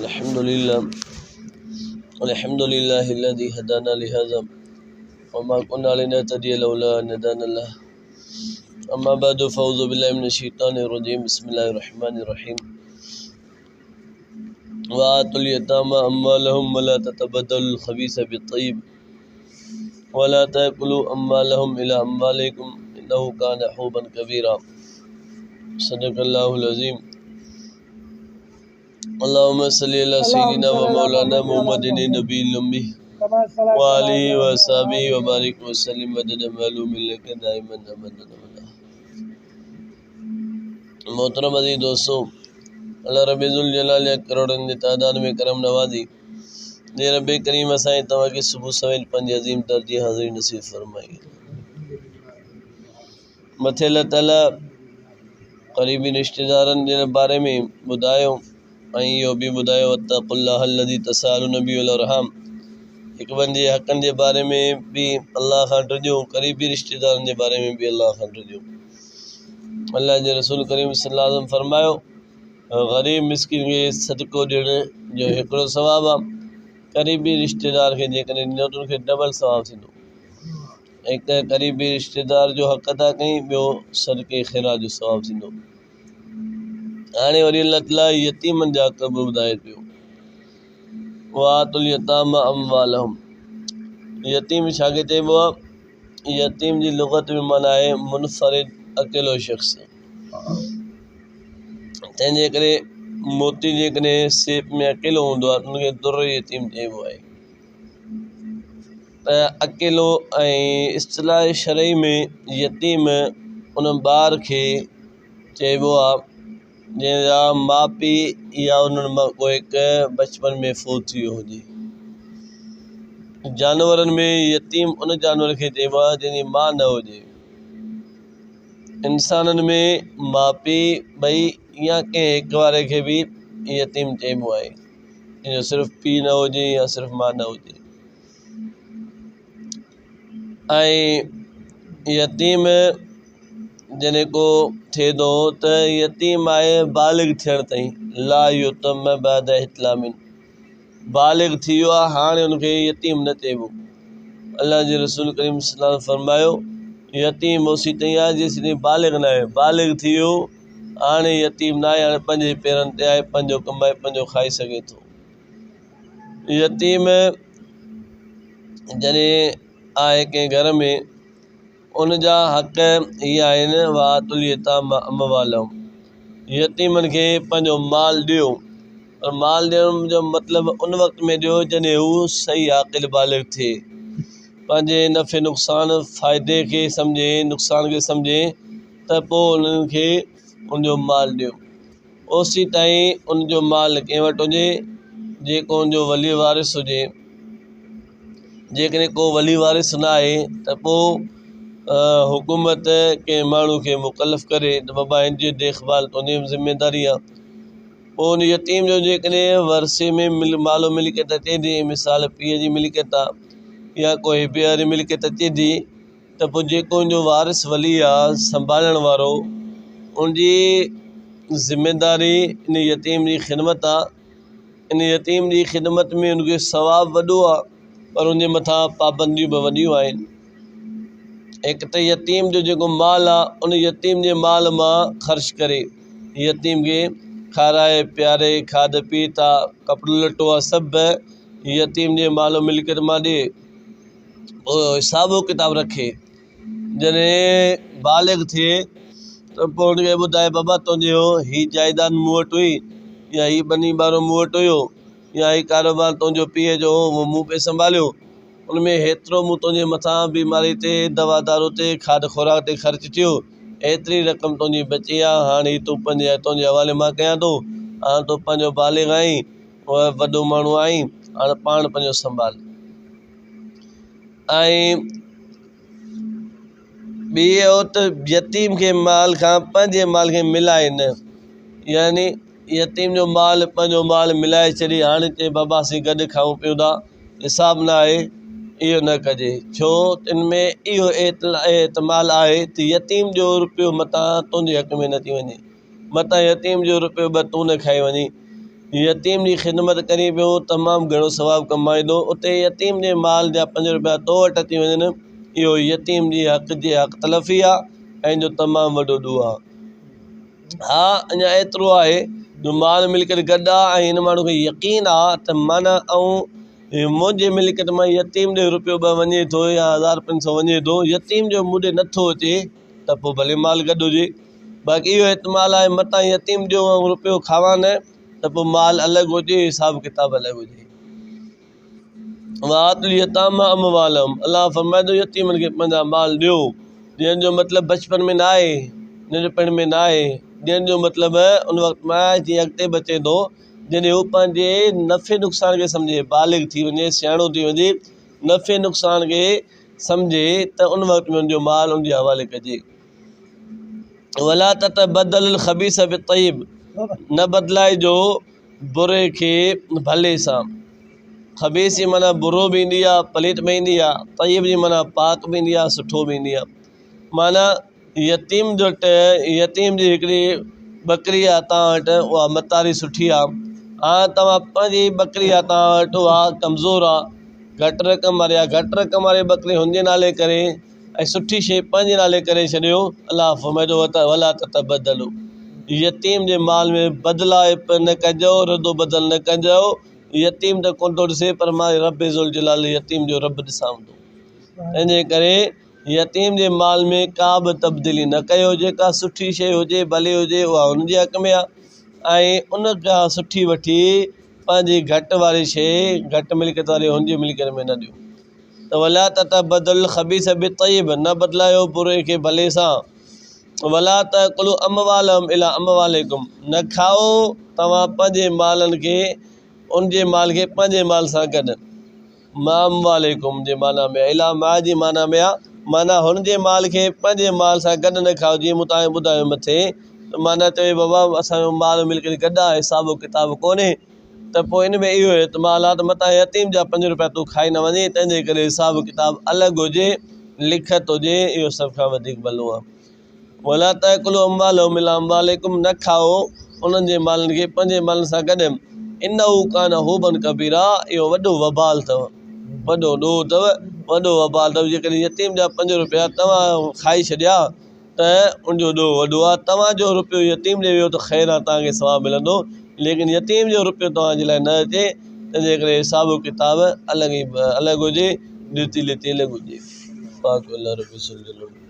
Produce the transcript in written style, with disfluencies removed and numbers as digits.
الحمد لله الحمد لله الذي هدانا لهذا وما كنا لنهتدي لولا أن هدانا الله أما بعد فأعوذ بالله من الشيطان الرجيم بسم الله الرحمن الرحيم وآتوا اليتامى أموالهم ولا تتبدلوا الخبيث بالطيب ولا تأكلوا أموالهم إلى أموالكم إنه كان حوبا كبيرا صدق الله العظيم اللهم صل على سيدنا ومولانا محمد النبي الأمي وآله وصحبه وبارك وسلم عدد معلوم لك دائما أبدا أبدا محترم عزيز دوستو الله رب ذوالجلال جا ڪروڙن جي تعداد ۾ ڪرم نوازي جي رب ڪريم اسان ۽ توهان کي صبح سويل پنهنجي عظيم در جي حاضري نصيب فرمائي. مٿي الله تعالي قريبي رشتيدارن جي باري ۾ ٻڌايو ۽ اهو به ٻڌايو واتقوا الله الذي تساءلون به والارحام هڪ ٻئي جي حقن جي باري ۾ به الله کان ڊڄو قريبي رشتيدارن جي باري ۾ به الله کان ڊڄو. الله جي رسول ڪريم صلي الله عليه وسلم فرمايو غريب مسڪين کي صدقو ڏيڻ جو هڪڙو ثواب آهي قريبي رشتيدار کي جيڪڏهن ڏنو ته ان کي ڊبل ثواب ٿيندو هڪ ته قريبي رشتيدار جو حق ادا ڪئي ٻيو صدقي خيرات جو ثواب ٿيندو هاڻي وري الله تعالي يتيمن جا حق به ٻڌائي پيو وآتوا اليتامى اموالهم يتيم ڇا کي چئبو آهي يتيم جي لغت ۾ معنيٰ آهي منفرد اڪيلو شخص. تنهن جي ڪري موتي جيڪڏهن سيپ ۾ اڪيلو هوندو آهي ته ان کي در يتيم چئبو آهي ته اڪيلو ۽ اصطلاح شرعي ۾ يتيم ان ٻار کي چئبو آهي جنهن جا ماء پيء يا انهن مان ڪو هڪ بچپن ۾ فوت ٿي ويو هجي. جانورن ۾ يتيم ان جانور کي چئبو آهي جنهن جي ماء نه هجي. انسانن ۾ ماء پيء ٻئي يا ڪنهن هڪ واري کي به يتيم چئبو آهي جنهن جو صرف پيء نه هجي يا صرف ماء نه هجي. ۽ يتيم جڏهن ڪو ٿئي ٿو ته يتيم آهي بالغ ٿيڻ تائين لا يتم بعد احتلام بالغ ٿي ويو آهي هاڻي ان کي يتيم نه چئبو الله جي رسول ڪريم صلي الله عليه وسلم فرمايو يتيم اوسي تائين آهي جيسين تائين بالغ نه آهي بالغ ٿي ويو هاڻي يتيم نه آهي هاڻي پنهنجي پيرن تي آهي پنهنجو ڪمائي پنهنجو کائي سگهي ٿو يتيم جڏهن آهي ڪنهن گهر ۾ ان جا حق هي آهن، وآتوا اليتامي اموالهم يتيمن کي پنهنجو مال ڏيو پر مال ڏيڻ جو مطلب ان وقت ۾ ڏيو جڏهن هو صحيح عاقل بالغ ٿئي پنهنجي نفعي نقصان فائدي کي سمجهي نقصان کي سمجهي ته پوء انهن کي ان جو مال ڏيو اوسيتائين ان جو مال ڪنهن وٽ هجي جيڪو ان جو ولي وارث هجي. جيڪڏهن ڪو ولي وارث نه آهي ته پوء حڪومت ڪنهن ماڻهو کي مڪلف ڪري ته بابا هن جي ديک ڀال تنهنجي ذميداري آهي پوء ان يتيم جو جيڪڏهن ورثي ۾ مال و ملڪيت اچي ٿي مثال پيء جي ملڪيت آهي يا ڪو هبي واري ملڪيت اچي ٿي ته پوء جيڪو ان جو وارث ولي آهي سنڀالڻ وارو ان جي ذميداري ان يتيم جي خدمت آهي ان يتيم جي خدمت ۾ ان کي ثواب وڏو آ پر ان جي مٿان پابنديون به وڏيون آهن. هڪ ته يتيم جو جيڪو مال آ ان يتيم جي مال مان خرچ ڪري يتيم کي کارائي پياري کاڌ پيت آ ڪپڙو لٽو آ سڀ يتيم جي مال و ملڪيت مان ڏي پوء حساب و ڪتاب رکي. جڏهن بالغ ٿئي ته پوء ان کي ٻڌائي بابا تنهنجو هي جائيداد مون وٽ هئي يا هي ٻني ٻارو مون وٽ هيو يا هي ڪاروبار تنهنجو پيء جو هو اهو مون پئي سنڀاليو ان ۾ هيترو مون تنهنجي مٿان بيماري تي دوا دارو تي کاڌ خوراڪ تي خرچ ٿيو ايتري رقم تنهنجي بچي آهي هاڻي هي تون پنهنجي تنهنجي حوالي مان ڪيان ٿو هاڻ تون پنهنجو بالغ آهين وڏو ماڻهو آهين هاڻ پاڻ پنهنجو سنڀال. ۽ ٻي اهو ته يتيم کي مال کان پنهنجي مال کي ملائي نه يعني يتيم جو مال پنهنجو مال ملائي ڇڏي هاڻي چئي بابا اسين گڏ کائون پيئون ٿا حساب نه آهي اهو نه ڪجي ڇو ان ۾ اهو احتمال آهي ته يتيم جو روپيو متان تنهنجي حق ۾ نه ٿي وڃي متان يتيم جو روپيو ٻه تون نه کائي وڃين. يتيم جي خدمت ڪرين پيو تمام گهڻو ثواب ڪمائيندو اتي يتيم جي مال جا پنج روپيا تو وٽ اچي وڃن اهو يتيم جي حق جي حق تلفي آ ۽ جو تمام وڏو ڏوهه آ. ها اڃا ايترو آهي جو مال ملڪيت گڏ آ ۽ هن ماڻهو کي يقين آ ته معنيٰ آئون منهنجي ملڪيت مان يتيم ڏي روپيو ٻه وڃي ٿو يا 1500 وڃي ٿو يتيم جو مون ڏي نٿو اچي ته پوء ڀلي مال گڏ هجي باقي اهو احتمال آهي متان يتيم جو آئون روپيو کاوان نه ته پوء مال الڳ هجي حساب ڪتاب الڳ هجي. وآتوا اليتامى اموالهم الله فرمائي ٿو يتيمن کي پنهنجا مال ڏيو. ڏيڻ جو مطلب بچپن ۾ نه آهي، ننڍپڻ ۾ نه آهي، ڏيڻ جو مطلب ان وقت ۾ آهي جيئن اڳتي به اچي ٿو جڏهن هو پنهنجي نفعي نقصان کي سمجهي، بالغ ٿي وڃي، سياڻو ٿي وڃي، نفعي نقصان کي سمجهي ته ان وقت ۾ ان جو مال ان جي حوالي ڪجي. ولا تتبدل الخبيث بالطيب نه بدلائجو بري کي ڀلي سان. خبيث جي معنيٰ برو به ايندي آهي، پليت به ايندي آهي، طيب جي معنيٰ پاڪ به ايندي آهي، سٺو به ايندي آهي. معنيٰ يتيم جو يتيم جي هڪڙي ٻڪري آهي توهان وٽ اها متاري سٺي آهي. هاڻ توهان پنهنجي ٻڪري آهي توهان وٽ اها ڪمزور آهي، گهٽ رقم واري آهي، گهٽ رقم واري ٻڪري هن جي نالي ڪري ۽ سٺي شيء پنهنجي نالي ڪري ڇڏيو، الله فرمائي ٿو ته ولا تتبدلوا يتيم جي مال ۾ بدلائپ نه ڪجو، ردو بدل نه ڪجو، يتيم ته ڪونه ٿو ڏسي پر مان رب ذوالجلال يتيم جو رب ڏسان ٿو، تنهن جي ڪري يتيم جي مال ۾ ڪا به تبديلي نه ڪيو، جيڪا سٺي شيء هجي ڀلي هجي اها هن جي حق ۾ آهي ۽ ان کان سٺي وٺي پنهنجي گهٽ واري شيء گهٽ ملڪيت واري هن جي ملڪيت ۾ نه ڏيو. ته ولا تتبدلوا الخبيث بالطيب نه بدلايو بري کي ڀلي سان ولا تاڪلوا اموالهم الي اموالڪم نه کائو توهان پنهنجي مالن کي ان جي مال کي پنهنجي مال سان گڏ مع اموالڪم جي معنيٰ ۾ الي مع جي معنيٰ ۾ آ معنيٰ هن جي مال کي پنهنجي مال سان گڏ نه کائو جيئن مون توهان کي ٻڌايو مٿي ته معنيٰ چوي بابا اسان جو مال ملڪيت گڏ آ حساب ڪتاب ڪونهي ته پوء ان ۾ اهو احتمال آهي ته متان يتيم جا پنج روپيا تون کائي نه وڃين، تنهن جي ڪري حساب ڪتاب الڳ هجي، لکت هجي، اهو سڀ کان وڌيڪ ڀلو آهي. ولا تاڪلوا اموالهم الي اموالڪم نه کائو انهن جي مالن کي پنهنجي مالن سان گڏ، انه ڪان حوبا ڪبيرا اهو وڏو وبال اٿو، وڏو ڏوهه اٿو، وڏو وبال اٿو، جيڪڏهن يتيم جا پنج روپيا توهان کائي ڇڏيا ته ان جو ڏوهه وڏو آهي، توهان جو روپيو يتيم ڏي ويو ته خير آهي توهان کي ثواب ملندو، ليڪن يتيم جو روپيو توهان جي لاء نه اچي، تنهن جي ڪري حساب و ڪتاب الڳ ئي الڳ هجي، ڏيتي ليتي الڳ هجي. پاڪ الله رب ذوالجلال.